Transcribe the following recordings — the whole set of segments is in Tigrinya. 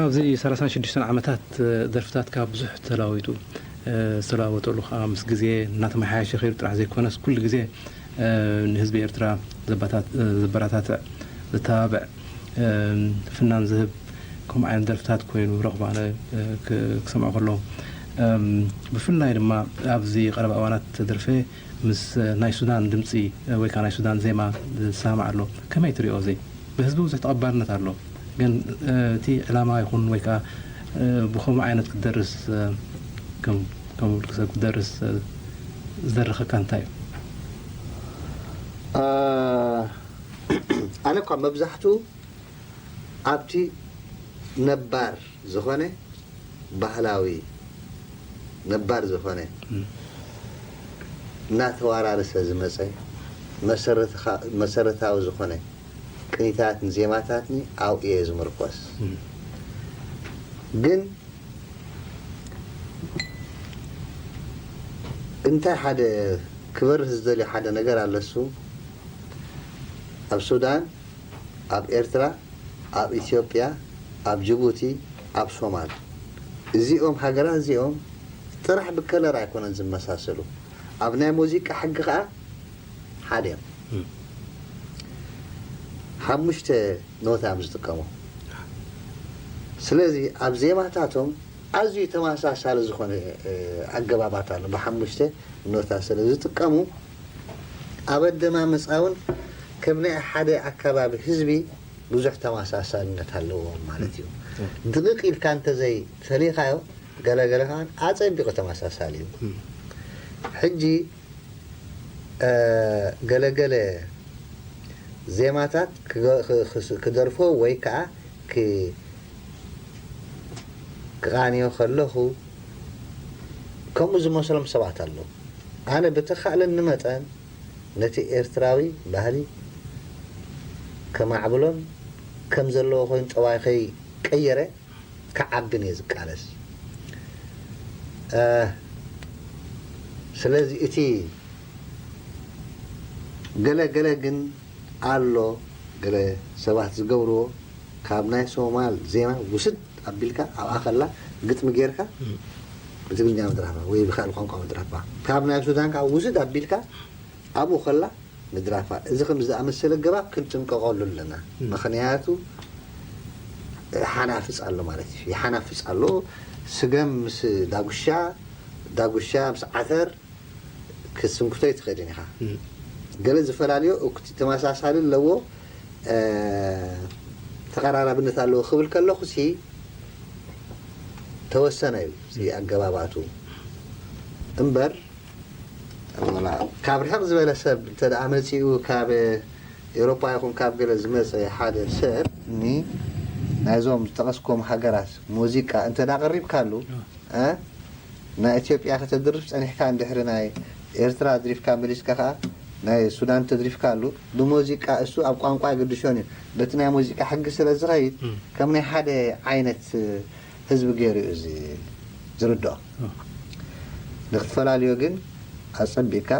ኣብዚ ሰላሳን ሽዱሽተን ዓመታት ደርፍታትካ ብዙሕ ተለዋዊጡ። ዝተለዋወጠሉ ከዓ ምስ ግዜ እናተመሓየሸ ከይዱ ጥራሕ ዘይኮነስ ኩሉ ግዜ ንህዝቢ ኤርትራ ዘበራታትዕ፣ ዘተባብዕ፣ ፍናን ዝህብ ከምኡ ዓይነት ደርፍታት ኮይኑ ረኽቦ ኣነ ክሰምዖ ከለኹ። ብፍላይ ድማ ኣብዚ ቀረባ እዋናት ተደርፈ ምስ ናይ ሱዳን ድምጺ ወይ ከዓ ናይ ሱዳን ዜማ ዝሰማማዕ ኣሎ። ከመይ ትሪኦ እዚ? ብህዝቢ ብዙሕ ተቐባልነት ኣሎ። ግን እቲ ዕላማ ይኹን ወይ ከዓ ብኸምኡ ዓይነት ክትደርስ ከም ውልቂ ሰብ ክትደርስ ዝደረኸካ እንታይ እዩ? ኣነ እኳ መብዛሕትኡ ኣብቲ ነባር ዝኾነ ባህላዊ ነባር ዝኾነ እናተዋራረሰ ዝመፀ መሰረታዊ ዝኾነ ቅኒታትን ዜማታትኒ ኣብኡ እየ ዝምርኮስ። ግን እንታይ ሓደ ክበርህ ዝደልዮ ሓደ ነገር ኣለሱ ኣብ ሱዳን ኣብ ኤርትራ ኣብ ኢትዮጵያ ኣብ ጅቡቲ ኣብ ሶማል እዚኦም ሃገራት እዚኦም ጥራሕ ብከለር ኣይኮነን ዝመሳሰሉ ኣብ ናይ ሙዚቃ ሕጊ ከዓ ሓደ እዮም ሓሙሽተ ኖታ እዮም ዝጥቀሙ ስለዚ ኣብ ዜማታቶም ኣዝዩ ተመሳሳሊ ዝኾነ ኣገባባት ኣሎ ብሓሙሽተ ኖታ ስለ ዝጥቀሙ ኣብ ኣደማምፃ እውን ከም ናይ ሓደ ኣካባቢ ህዝቢ ብዙሕ ተመሳሳልነት ኣለዎም ማለት እዩ። ድቕቕ ኢልካ እንተዘይ ፈሊኻዮ ገለገለ ከዓ ኣፀቢቑ ተመሳሳሊ እዩ። ሕጂ ገለገለ ዜማታት ክደርፎ ወይ ከዓ ክቓንዮ ከለኹ ከምኡ ዝመስሎም ሰባት ኣለዉ። ኣነ ብተኻእለኒ መጠን ነቲ ኤርትራዊ ባህሊ ከማዕብሎን ከም ዘለዎ ኮይኑ ጠባይ ከይቀየረ ክዓብን እየ ዝቃለስ። ስለዚ እቲ ገለ ገለ ግን ኣሎ ገለ ሰባት ዝገብርዎ ካብ ናይ ሶማል ዜማ ውስድ ኣቢልካ ኣብኣ ከላ ግጥሚ ጌርካ ብትግርኛ ምድራፋ ወይ ብካል ቋንቋ ምድራፋ ካብ ናይ ሱዳን ከዓ ውስድ ኣቢልካ ኣብኡ ከላ ምድራፋ እዚ ከም ዝኣመሰለ ገባብ ክንጥንቀቐሉ ኣለና ምክንያቱ ሓናፍፅ ኣሎ ማለት እዩ ይሓናፍፅ ኣሎ ስገም ምስ ዳጉሻ ዳጉሻ ምስ ዓተር ክትስንክቶ ኣይትኽእልን ኢኻ። ገለ ዝፈላለዮ እኩቲ ተመሳሳሊ ኣለዎ ተቐራራብነት ኣለዎ ክብል ከለኹ ሲ ተወሰነ እዩ እቲ ኣገባባቱ እምበር ካብ ርሕቕ ዝበለ ሰብ እንተ ደኣ መጺኡ ካብ ኤውሮፓ ይኹን ካብ ገለ ዝመጸ ሓደ ሰብ ኒ ናይዞም ዝጠቐስኩም ሃገራት ሙዚቃ እንተ ደኣ ኣቕሪብካሉ እ ናይ ኢትዮጵያ ከተድርፍ ጸኒሕካ እንድሕሪ ናይ ኤርትራ ኣድሪፍካ መሊስካ ከኣ ናይ ሱዳን ተድሪፍካሉ ብሙዚቃ እሱ ኣብ ቋንቋ ኣይግድሾን እዩ በቲ ናይ ሙዚቃ ሕጊ ስለ ዝኸይድ ከም ናይ ሓደ ዓይነት ህዝቢ ገይሩ እዩ ዝርድኦ ንክትፈላልዮ ግን ኣጸቢቕካ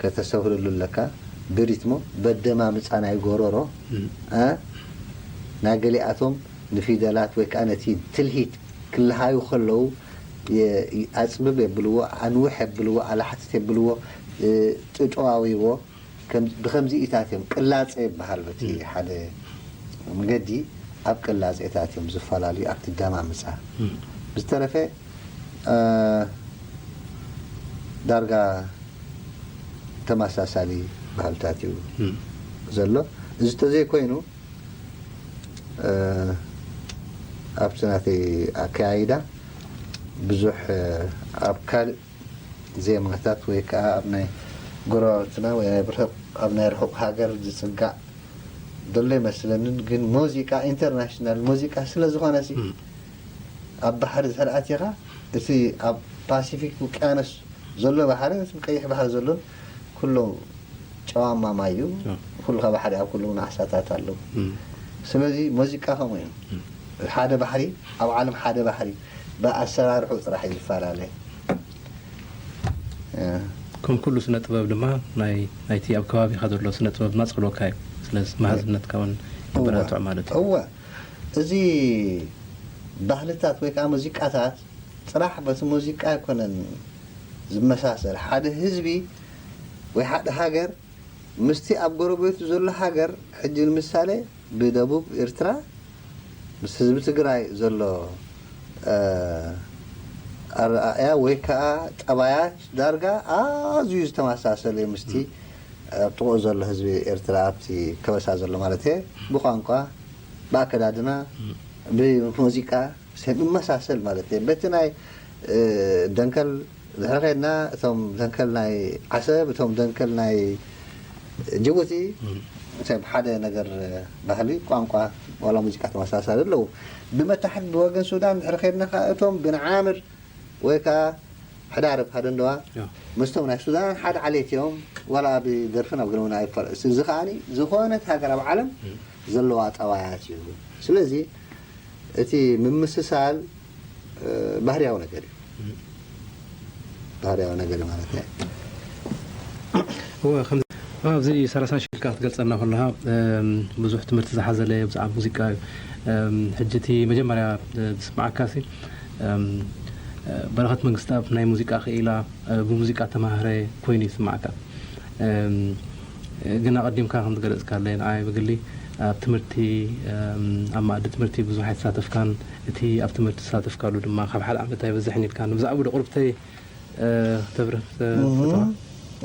ከተሰብርሉ ኣለካ ብሪትሞ በደማምጻ ናይ ጎሮሮ ናይ ገሊኣቶም ንፊደላት ወይ ከዓ ነቲ ትልሂት ክለሃዩ ከለዉ ኣፅብብ የብልዎ፣ ኣንውሕ የብልዎ፣ ኣላሕትት የብልዎ፣ ጥጨዋዊዎ ብከምዚኢታት እዮም ቅላፀ ይበሃል በቲ ሓደ መገዲ ኣብ ቅላፀታት እዮም ዝፈላለዩ ኣብቲ ደማምፃ ብዝተረፈ ዳርጋ ተመሳሳሊ ባህልታት እዩ ዘሎ። እዚ ተዘይኮይኑ ኣብቲ ናተይ ኣከያይዳ ብዙሕ ኣብ ካልእ ዜማታት ወይ ከዓ ኣብ ናይ ጎረባብትና ወይ ናይ ብርሕቕ ኣብ ናይ ርሑቕ ሃገር ዝፅጋዕ ዘሎ ይመስለንን ግን ሙዚቃ ኢንተርናሽናል ሙዚቃ ስለ ዝኾነ ሲ ኣብ ባሕሪ ድሕር ኣቲኻ እቲ ኣብ ፓሲፊክ ውቅያኖስ ዘሎ ባሕሪ እቲ ቀይሕ ባሕሪ ዘሎን ኩሎም ጨዋማ ማይ እዩ። ኩሉ ከባሕሪ ኣብ ኩሉ እውን ዓሳታት ኣለዉ። ስለዚ ሙዚቃ ከምኡ እዩ። ሓደ ባሕሪ ኣብ ዓለም ሓደ ባሕሪ ብኣሰራርሑ ጥራሕ እዩ ዝፈላለ። ከም ኩሉ ስነ ጥበብ ድማ ናይ ናይቲ ኣብ ከባቢኻ ዘሎ ስነ ጥበብ ድማ ጸልወካ እዩ። ስለዚ መሃዝነትካ እውን ይበራትዕ ማለት እዩ። እወ እዚ ባህልታት ወይ ከዓ ሙዚቃታት ጥራሕ በቲ ሙዚቃ ኣይኮነን ዝመሳሰል። ሓደ ህዝቢ ወይ ሓደ ሃገር ምስቲ ኣብ ጎረቤቱ ዘሎ ሃገር፣ ሕጂ ንምሳሌ ብደቡብ ኤርትራ ምስ ህዝቢ ትግራይ ዘሎ ኣረኣእያ ወይ ከዓ ጠባያት ዳርጋ ኣዝዩ ዝተመሳሰለ ምስቲ ኣብ ጥቕኡ ዘሎ ህዝቢ ኤርትራ፣ ኣብቲ ከበሳ ዘሎ ማለት እየ፣ ብቋንቋ፣ ብኣከዳድና፣ ብሙዚቃ ይመሳሰል ማለት እየ። በቲ ናይ ደንከል ድሕሪ ኸድና፣ እቶም ደንከል ናይ ዓሰብ፣ እቶም ደንከል ናይ ጅቡቲ ሰብ ሓደ ነገር፣ ባህሊ፣ ቋንቋ፣ ዋላ ሙዚቃ ተመሳሳሊ ኣለዉ። ብመታሕት ብወገን ሱዳን ድሕሪ ኸድና ከዓ እቶም ብንዓምር ወይ ከዓ ሕዳርብ ሃደንደዋ ምስቶም ናይ ሱዳን ሓደ ዓሌት እዮም። ዋላ ብደርፍን ኣብ ግርምና ኣይፈር-፣ እዚ ከዓኒ ዝኾነት ሃገር ኣብ ዓለም ዘለዋ ጠባያት እዩ። ስለዚ እቲ ምምስሳል ባህርያዊ ነገር እዩ። ባህርያዊ ነገር እዩ ማለት እዩ። እወ፣ ኣብዚ ሰላሳ ሽልካ ክትገልጸልና ከለኻ ብዙሕ ትምህርቲ ዝሓዘለ ብዛዕባ ሙዚቃ እዩ። ሕጂ እቲ መጀመርያ ዝስምዓካ ሲ በረኸት መንግስተኣብ ናይ ሙዚቃ ክኢላ፣ ብሙዚቃ ተማህረ ኮይኑ ይስምዓካ። ግን ኣቐዲምካ ከም ዝገለጽካለይ ንዓይ ብግሊ ኣብ ትምህርቲ ኣብ ማእዲ ትምህርቲ ብዙሕ ኣይተሳተፍካን። እቲ ኣብ ትምህርቲ ተሳተፍካሉ ድማ ካብ ሓደ ዓመት ኣይበዝሕን ኢልካኒ። ብዛዕባኡ ዶ ቁርብተይ ተብርህ ትፈትዋ?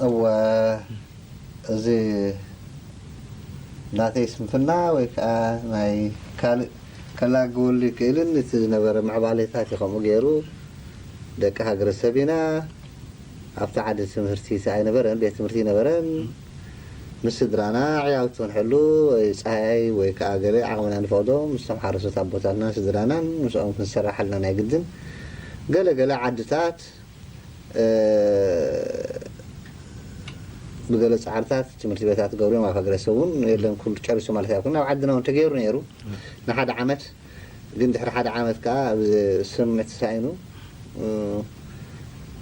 እወ፣ እዚ ናተይ ስንፍና ወይ ከዓ ናይ ካልእ ከላግበሉ ይክእልን፣ እቲ ዝነበረ ምዕባሌታት እዩ ከምኡ ገይሩ። ደቂ ሃገረሰብ ኢና። ኣብቲ ዓዲ ትምህርቲ ኣይነበረን፣ ቤት ትምህርቲ ኣይነበረን። ምስ ስድራና ዕያውቲ ክንሕሉ ወይ ጸሃያይ ወይ ከዓ ገለ ዓቕምና ንፈቕዶ ምስቶም ሓረስቶት ኣቦታትናን ስድራናን ምስኦም ክንሰራሓልና ናይ ግድን። ገለ ገለ ዓድታት ብገለ ጻዕርታት ትምህርቲ ቤታት ገብርዮም ኣብ ሃገረሰብ እውን የለን፣ ኩሉ ጨሪሱ ማለት ኣይኮነን። ኣብ ዓድና እውን ተገይሩ ነይሩ ንሓደ ዓመት። ግን ድሕሪ ሓደ ዓመት ከዓ ኣብ ስምምዕ ተሳኢኑ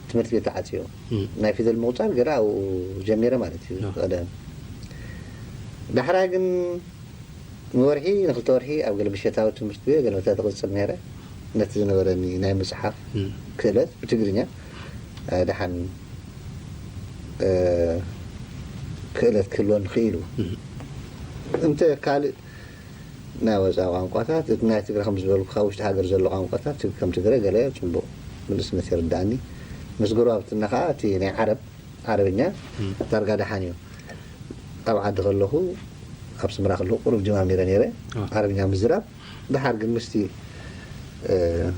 ትምህርቲ ቤት ተዓፅዮ። ናይ ፊደል ምቑፃር ገለ ኣብኡ ጀሚረ ማለት እዩ። ቀደም ዳሕራይ ግን ንወርሒ ንክልተ ወርሒ ኣብ ገለ ምሸታዊ ትምህርቲ ቤት ገለ መታ ተቕፅል ነይረ። ነቲ ዝነበረኒ ናይ ምፅሓፍ ክእለት ብትግርኛ ደሓን ክእለት ክህልወኒ ክኢሉ። እንተ ካልእ ናይ ወፃኢ ቋንቋታት፣ እቲ ናይ ትግረ ከም ዝበልኩ ካብ ውሽጢ ሃገር ዘሎ ቋንቋታት፣ ትግ-፣ ከም ትግረ ገለ ጽቡቕ ምልስነት ይርድኣኒ። ምስ ጎረባብትና ከኣ እቲ ናይ ዓረብ፣ ዓረብኛ ዳርጋ ደሓን እዩ። ኣብ ዓዲ ከለኹ፣ ኣብ ስምራ ከለኹ ቁሩብ ጀማሚረ ነይረ ዓረብኛ ምዝራብ። ደሓር ግን ምስቲ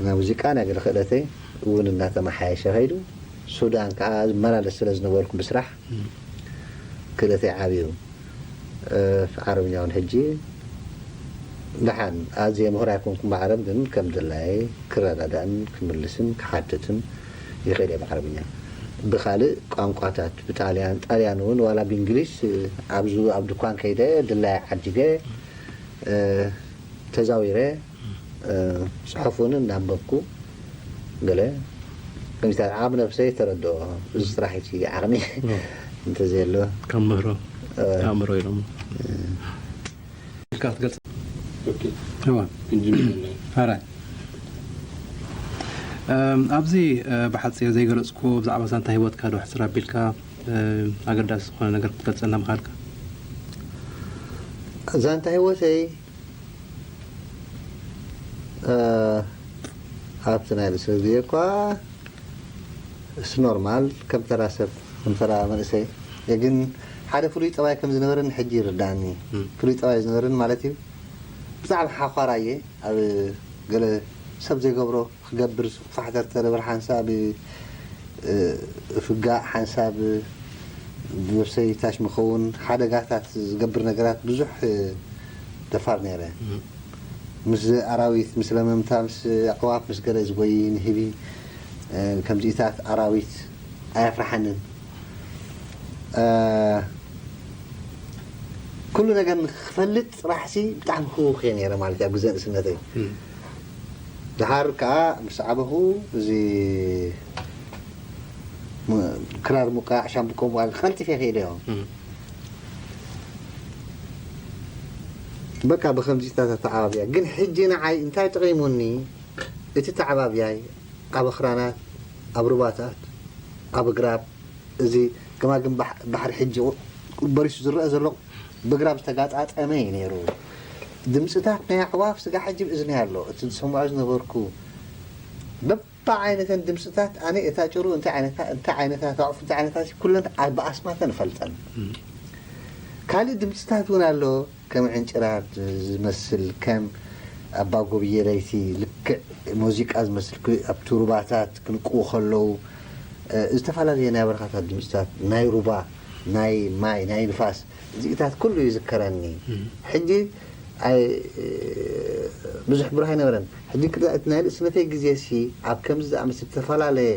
ናይ ሙዚቃ ናይ ገለ ክእለተይ እውን እናተመሓየሸ ከይዱ። ሱዳን ከኣ ዝመላለስ ስለ ዝነበርኩ ብስራሕ ክእለተይ ዓብዩ። ዓረብኛ እውን ሕጂ ደሓን ኣዝየ ምሁር ኣይኮንኩን ብዓረብ፣ ግን ከም ድላየ ክረዳዳእን ክምልስን ክሓትትን ይኽእል እየ ብዓረብኛ። ብኻልእ ቋንቋታት፣ ብጣልያን፣ ጣልያን እውን ዋላ ብእንግሊሽ ኣብዚ ኣብ ድኳን ከይደ ድላየ ዓዲገ ተዛዊረ ጽሑፍ እውን እናንበብኩ ገለ ከሚታት ዓቕሚ ነብሰይ ተረድኦ። እዚ ስራሕ እቲ ዓቕሚ እንተዘየሎ ካብ ምህሮ ኣእምሮ ኢሎም ኢልካ ክትገልጽ እዋ። ሕራይ ኣብዚ ብሓጺር ዘይገለጽኩዎ ብዛዕባ ዛንታ ህይወትካ ዶ ሕጽር ኣቢልካ ኣገዳሲ ዝኾነ ነገር ክትገልጸልና ምኻልካ? ዛንታ ህይወተይ ኣብቲ ናይ ርእሲ ግዜ እኳ እስ ኖርማል ከም ተራ ሰብ ከም ተራ መንእሰይ እየ። ግን ሓደ ፍሉይ ጠባይ ከም ዝነበረኒ ሕጂ ይርዳእኒ። ፍሉይ ጠባይ ዝነበረኒ ማለት እዩ። ብጣዕሚ ሓዃራ እየ። ኣብ ገለ ሰብ ዘይገብሮ ክገብር ፋሕተርተርብር ሓንሳብ ፍጋእ ሓንሳብ ነብሰይ ታሽ ምኸውን ሓደጋታት ዝገብር ነገራት ብዙሕ ደፋር ነይረ። ምስ ኣራዊት ምስ ለመምታ ምስ ኣዕዋፍ ምስ ገለ ዝጎይ ንህቢ ከምዚኢታት ኣራዊት ኣያፍርሓንን። ኩሉ ነገር ንክፈልጥ ጥራሕ ሲ ብጣዕሚ ህውኽ እየ ነይረ ማለት እዩ ኣብ ግዜ ንእስነተይ። ደሓር ከዓ ምስ ዓበኹ እዚ ክራር ምውቃዕ ሻምብቆ ምውቃዕ ቀልጢፈ ይኽእል እዮ። በቃ ብከምዚታት ኣተዓባብያ ግን ሕጂ ንዓይ እንታይ ጠቒሙኒ? እቲ ተዓባብያይ ኣብ ኣኽራናት፣ ኣብ ሩባታት፣ ኣብ ኣግራብ፣ እዚ ገማግም ባሕ-፣ ባሕሪ ሕጂ በሪሱ ዝረአ ዘሎ ብኣግራብ ዝተጋጣጠመ እዩ ነይሩ። ድምፅታት ናይ ኣዕዋፍ ስጋ ሕጂ ብእዝኒ ኣሎ። እቲ ዝሰምዖ ዝነበርኩ በብዓይነተን ድምፅታት፣ ኣነ እታ ጭሩ እንታይ ዓይነታ፣ እንታይ ዓይነታ፣ እታ ዑፍ እንታይ ዓይነታ፣ ኩለን ኣ-፣ ብኣስማተን እፈልጠን። ካልእ ድምፅታት እውን ኣሎ። ከም ዕንጭራር ዝመስል፣ ከም ኣባ ጎብየ ለይቲ፣ ልክዕ ሙዚቃ ዝመስል፣ ክ-፣ ኣብቲ ሩባታት ክንቅዉ ከለዉ፣ እ፣ ዝተፈላለየ ናይ በረኻታት ድምፅታት፣ ናይ ሩባ፣ ናይ ማይ፣ ናይ ንፋስ፣ እዚታት ኩሉ ይዝከረኒ። ሕጂ ኣይ-፣ ብዙሕ ብሩህ ኣይነበረን። ሕጂ ክዳ-፣ እቲ ናይ ንእስነተይ ግዜ ሲ ኣብ ከምዚ ዝኣመሰለ ዝተፈላለየ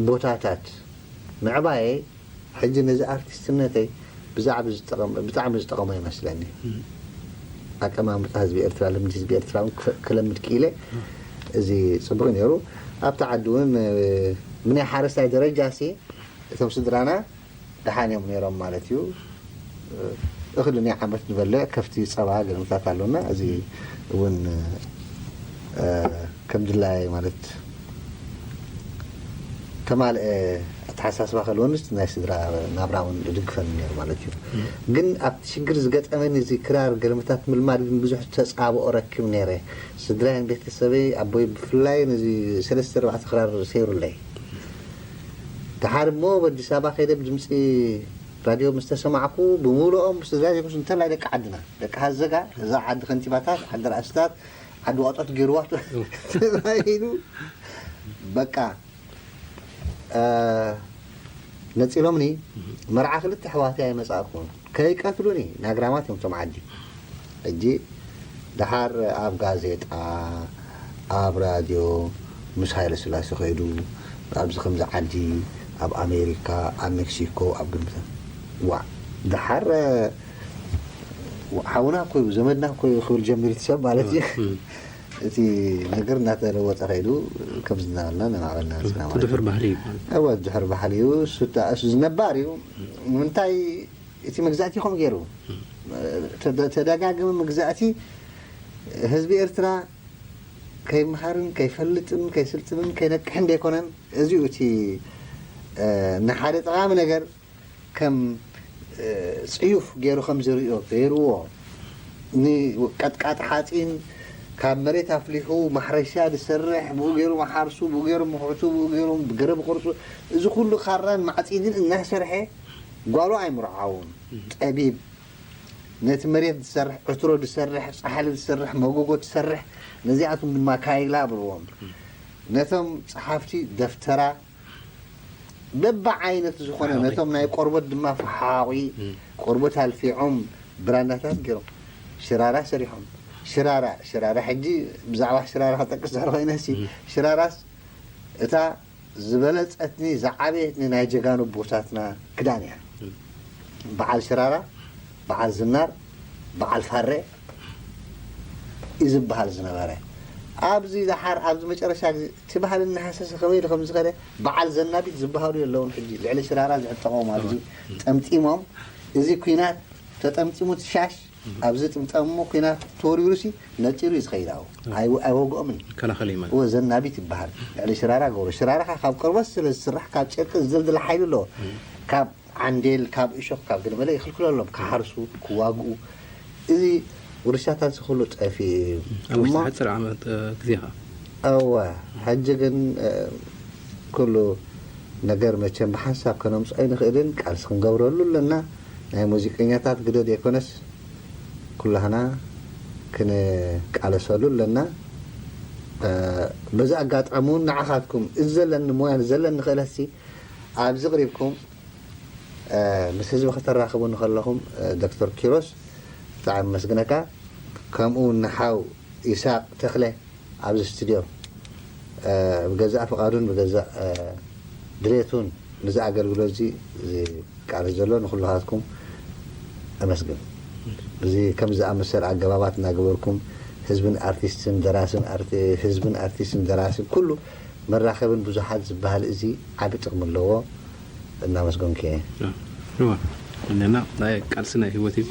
ቦታታት ምዕባየይ፣ ሕጂ ነዚ ኣርቲስትነተይ ብዛዕባ ዝጠቐም-፣ ብጣዕሚ ዝጠቐሞ ይመስለኒ። ኣቀማምጣ ህዝቢ ኤርትራ፣ ልምዲ ህዝቢ ኤርትራ እውን ክፈ-፣ ክለምድ ክኢለ። እዚ ጽቡቕ ነይሩ። ኣብቲ ዓዲ እውን፣ እ፣ ብናይ ሓረስታይ ደረጃ ሲ እቶም ስድራና ደሓን እዮም ነይሮም ማለት እዩ። እኽሊ ናይ ዓመት ንበልዕ፣ ከፍቲ፣ ጸባ፣ ገለመታት ኣሎና። እዚ እውን፣ እ፣ ከም ድላይ ማለት ተማልአ ኣተሓሳስባ ከልወንስ ናይ ስድራ ናብራ እውን ይድግፈኒ ነይሩ ማለት እዩ። ግን ኣብቲ ሽግር ዝገጠመኒ እዚ ክራር ገለመታት ምልማድ ግን ብዙሕ ተጻብኦ ረክብ ነይረ። ስድራይን ቤተሰበይ፣ ኣቦይ ብፍላይ ነዚ ሰለስተ ኣርባዕተ ክራር ሰይሩለይ። ደሓር እሞ ኣብ ኣዲስ ኣበባ ከይደ ብድምፂ ራድዮ ምስ ተሰማዕኩ፣ ብምሉኦም ስድራ ዘይኮኑስ እንተላይ ደቂ ዓድና፣ ደቂ ሃዘጋ፣ እዛ ዓዲ ከንቲባታት፣ ዓዲ ራእስታት፣ ዓዲ ዋጦት ገይርዋ ተባሂሉ፣ በቃ፣ እ፣ ነፂሎምኒ። መርዓ ክልተ ኣሕዋተይ ኣይመፃእኩን። ከይቀትሉኒ ናግራማት እዮም እቶም ዓዲ። ሕጂ ደሓር ኣብ ጋዜጣ፣ ኣብ ራድዮ ምስ ሃይለ ስላሴ ከይዱ፣ ኣብዚ ከምዚ ዓዲ፣ ኣብ ኣሜሪካ፣ ኣብ ሜክሲኮ፣ ኣብ ግንብታት። ዋዕ፣ ደሓር፣ እ፣ ሓውና እኮ እዩ፣ ዘመድና እኮ እዩ ክብል ጀሚሩ እቲ ሰብ ማለት እዩ። እም። እቲ ነገር እናተለወጠ ከይዱ፣ ከምዚ እናበልና እናማዕበልና መፅና ማለት እዩ። ድሑር ባህሊ እዩ ማለት እዩ። እወ፣ ድሑር ባህሊ እዩ። እሱ እታ-፣ እሱ ዝነባር እዩ። ንምንታይ እቲ መግዛእቲ ከምኡ ገይሩ? ተደ-፣ ተደጋገመ መግዛእቲ ህዝቢ ኤርትራ ከይመሃርን ከይፈልጥን ከይስልጥንን ከይነቅሕን ደይኮነን። እዚኡ እቲ፣ እ፣ ንሓደ ጠቓሚ ነገር ከም፣ እ፣ ጽዩፍ ገይሩ ከም ዝርእዮ ገይርዎ። ንቀጥቃጥ ሓጺን ካብ መሬት ኣፍሊሑ ማሕረሻ ዝሰርሕ፣ ብኡ ገይሩ መሓርሱ፣ ብኡ ገይሩ ምኹዕቱ፣ ብኡ ገይሩ ገረብ ቁርጹ፣ እዚ ኩሉ ካራን ማዕጺድን እናሰርሐ ጓሉ ኣይምርዓውን። ጠቢብ፣ ነቲ መሬት ዝሰርሕ፣ ዕትሮ ዝሰርሕ፣ ጻሕሊ ዝሰርሕ፣ መጎጎ ዝሰርሕ፣ ነዚኣቶም ድማ ካይላ ኣብልዎም። ነቶም ጸሓፍቲ ደፍተራ፣ በብዓይነቱ ዝኾነ፣ ሓቒ። ነቶም ናይ ቆርበት ድማ ፈሓቒ፣ እም። ቆርበት ኣልፊዖም ብራንዳታት ገይሮም ሽራራ ሰሪሖም። ሽራራ፣ ሽራራ ሕጂ ብዛዕባ ሽራራ ክጠቅስ ድሕሪ ኮይነሲ፣ እም። ሽራራስ እታ ዝበለጸትኒ ዝዓበየትኒ ናይ ጀጋኑ ኣቦታትና ክዳን እያ። እም። በዓል ሽራራ፣ በዓል ዝናር፣ በዓል ፋሬ እዩ ዝበሃል ዝነበረ። ኣብዚ ደሓር፣ ኣብዚ መጨረሻ ግዜ እቲ ባህሊ እናሃሰሰ ከመይ ኢሉ ከም ዝኸደ፣ በዓል ዘናቢት ዝበሃሉ የለውን። ሕጂ ልዕሊ ሽራራ ዝዕጠቖም ኣብዚ እም። ጠምጢሞም፣ እዚ ኲናት ተጠምጢሙ፣ እቲ ሻሽ ኣብዚ ጥምጠሞ ኲናት ተወሪሩሲ ነጢሩ እዩ ዝኸይድ። ኣብኡ እም። ኣይ-፣ ኣይወግኦምን። ይከላኸል እዩ ማለት። እወ፣ ዘናቢት ይበሃል። ልዕሊ ሽራራ ገብሮ። ሽራራ ካብ ቆርበት ስለ ዝስራሕ፣ ካብ ጨርቂ ዝድልድል ሓይሊ ኣለዎ። እም። ካብ ዓንዴል፣ ካብ እሾኽ፣ ካብ ገለመለ ይኽልክለሎም፣ ክሓርሱ፣ ክዋግኡ። እዚ ውርሻታት እዚ ኩሉ ጠፊኡ እዩ። ኣብ ውሽጢ እሞ ሓፂር ዓመት፣ እ፣ ግዜ ኸዓ። እወ፣ ሕጂ ግን፣ እ፣ ኩሉ ነገር መቸም ብሓንሳብ ከነምፅኦ ኣይንኽእልን። ቃልሲ ክንገብረሉ ኣለና። ናይ ሙዚቀኛታት ግደ ዘይኮነስ ኩላህና ክንቃለሰሉ ኣለና። እ፣ በዚ ኣጋጣሚ እውን ንዓኻትኩም እዚ ዘለኒ ሞያን ዘለኒ ክእለትሲ ኣብዚ ቅሪብኩም፣ እ፣ ምስ ህዝቢ ከተራኽቡ እንከለኹም፣ እ፣ ዶክተር ኪሮስ ብጣዕሚ ኣመስግነካ። ከምኡ እውን ንሓው ይስሃቅ ተኽለ ኣብዚ ስቱድዮ፣ እ፣ ብገዛእ ፍቓዱን ብገዛእ፣ እ፣ ድሌቱን ነዚ ኣገልግሎት እዚ ዝቃለስ ዘሎ ንኩልኻትኩም ኣመስግን። እዚ ከም ዝኣመሰለ ኣገባባት እናገበርኩም ህዝብን ኣርቲስትን ደራስን ኣርቲ-፣ ህዝብን ኣርቲስትን ደራስን ኩሉ መራኸብን ብዙሓት ዝበሃል እዚ ዓቢ ጥቕሚ ኣለዎ። እናመስገንኩ እየ። እዋ፣ እነና ናይ ቃልሲ ናይ ህይወት እዩ።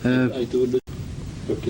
እ፣ ኣይትውልድ። ኦኬ።